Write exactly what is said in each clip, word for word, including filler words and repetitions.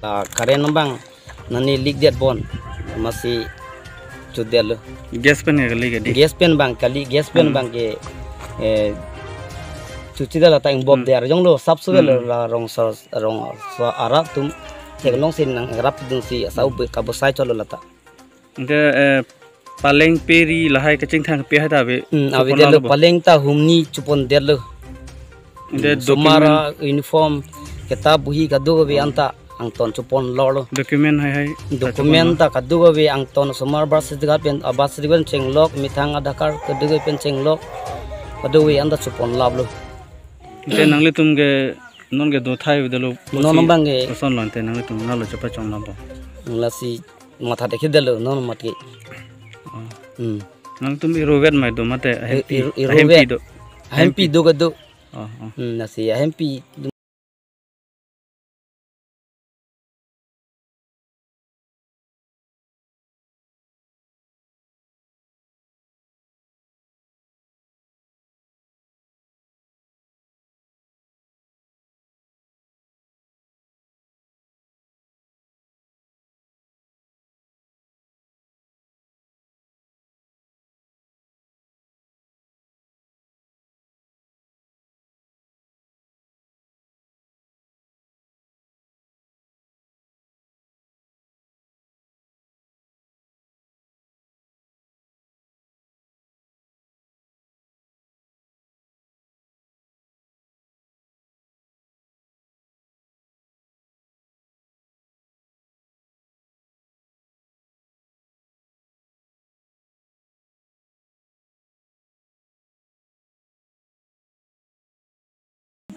Ah, current abang nani leak det bon, amatsi chodetlo. Gas pen ke kali ke dei? Gas pen abang kali, gas pen Hmm. abang ke, eh, chochedetlo ta ingbop Hmm. der. Jonglo sap so Hmm. la rongso, rongso arat atum theklongsi nangrapdunsi asa Hmm. ube kabosai cholo lata. Anke, eh, paleng peri lahai kachingthang pi hai ta ave Hmm, chopon avedetlo lalo bo? Paleng ta humni chopondetlo. Anke Hmm, somar document? Uniform, kitap, bohi kadokave anta angton choponlorlo. Document hai hai ta Document choponlo? Ta kadokave angton, somar birth certificate pen, ah, birth certificate pen chenglok, methang Aadhaar card kadokave pen chenglok, kadokave anta choponlaplo. Anke nanglitum ke non ke do thai avedetlo Non pusi abang ke kosonlo ante nanglitum nalo chepachong labo? Lasi matha dekhe detlo non mat ke. Oh. Hmm. Nangtum irovet mai do mate ahempi? Ir-, ir-, Ahempi irovet. Do? Ahempi Ahempi. Do kedo. Oh, oh. Hmm, lasi ahempi.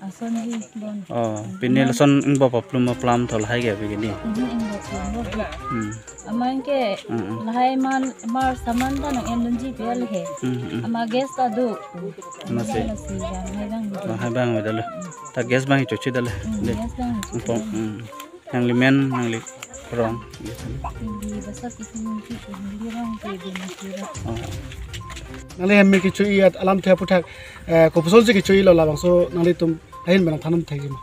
Ason hi bon. Oh, pini lason ingbop aplum aplam tho lahai ke ave ke dei? Mhm, ingbop aplum bo. Hmm. Amat ke Hmm, hmm. lahai mal, mal saman ta nang-endunji pi al he. Hmm, hmm. Amat gas ta do. Amatsi. Lasi lahai abang. Lahai abang avedetlo. Ta gas abang chochedetlo. Hmm, dei. Gas abang Ingpong, chochedetlo. Hmm. Nangli men, nangli rong. Hindi basa kisi mungkin hindi rong ke dia masih. Oh. Nangli hem kecho-i at alamthe aphuthak, eh, kopuson si kecho-ilo labangso nanglitum ahin benang thanam thekji ma?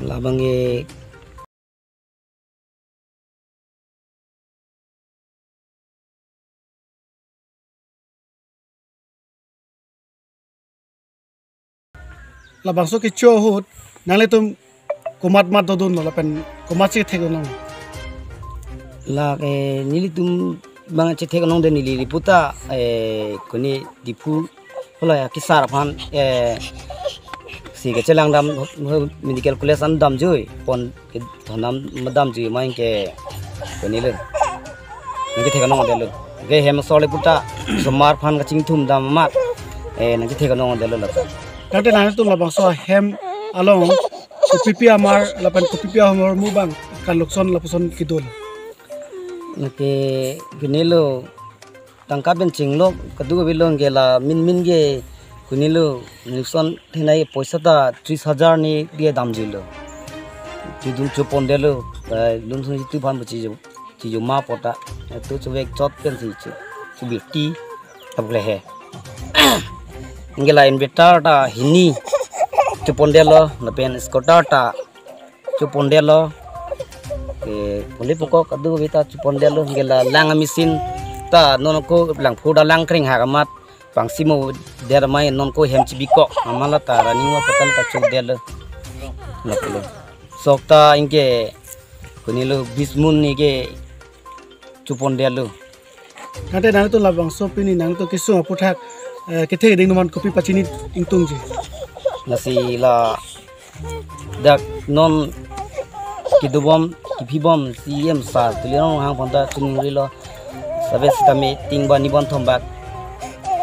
Labang e Labangso kecho ahut nanglitum komat mat dodunlo lapen komat si thekdunlo? Lake nelitum abang chethek nong de neli riputa, eh, kuni Diphu hola ya kesar aphan, eh, si kechelang dam medical college an damjui pon ke thonam madamjui ma anke kuni le. Nangchethek nong detlo. Ke hem sole puta somar aphan kachingthum dam amat. Eh, nangchethek nong detlo lata. Tangte nangtum labangso ahem along kopipi amar lapen kopipi ahormu abang kalokson lapuson kedolo? Lake kunilo tangka pen chinglok kadokave lo anke la min min ke kunilo nilson thinai poisa ta tris hajar ni dia damjuilo. Chidun chopondetlo, eh, lun sun itu phan bachi jo, chi jo ma pota, eh, tu chuvek chot pen si chu, chubirti, tabuk le he. Anke la inverter ta hini chopondetlo, lapen scooter ta chopondetlo. Eh, poli pokok kadokave ta chopondetlo, anke la lang machine ta non ako lang phuda lang kring ha kamat pangsi mo der mai non ako hem chibikok amat lata running wa patal ta chodetlo. Lapulo. Sok ta anke kunilo bis mun ni ke chopondetlo. Tangte nangtum labangso pini nangtum kesung aphuthak, eh, kethe ding numan kopi pachini ingtungji? Lasi ladak non kedobom, kephibom C M sir Tuliram Ronghang aphan ta choningrilo. Save sitame ting ba ni bon thom bak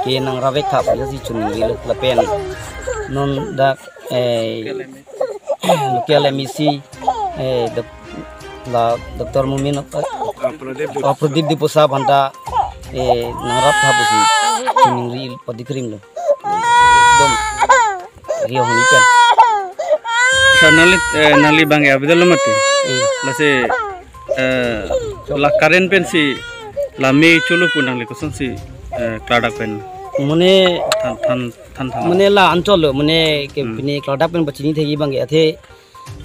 ke nangrap-ik thap lasi choningrilo lapen non dak, eh, local M A C, eh, dok-, la Doctor Momin, eh, Pradip Diphusa aphan ta, eh, nangrap thap pusi chiningri padikrimlo. Ekdom rio honi pen. Sa nangli, eh, nangli abang ya bidal mati. Hmm. Lasi, eh, la current pensi la me cholo pu nangli kosonsi, eh, klardak pen. Mane than, than, than, than. Mane la anchot lo, mane ke Hmm. pini klardak pen pachini thekji abang ke athe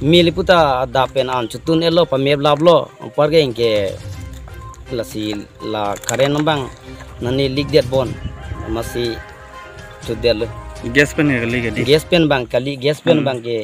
Mili puta adap pen an chotun-etlo, pamep laplo, anparke anke lasi la current abang nani leak det bon, amatsi chodetlo. Gas pen ke kali kali. Gas pen abang kali, gas pen Hmm. abang ke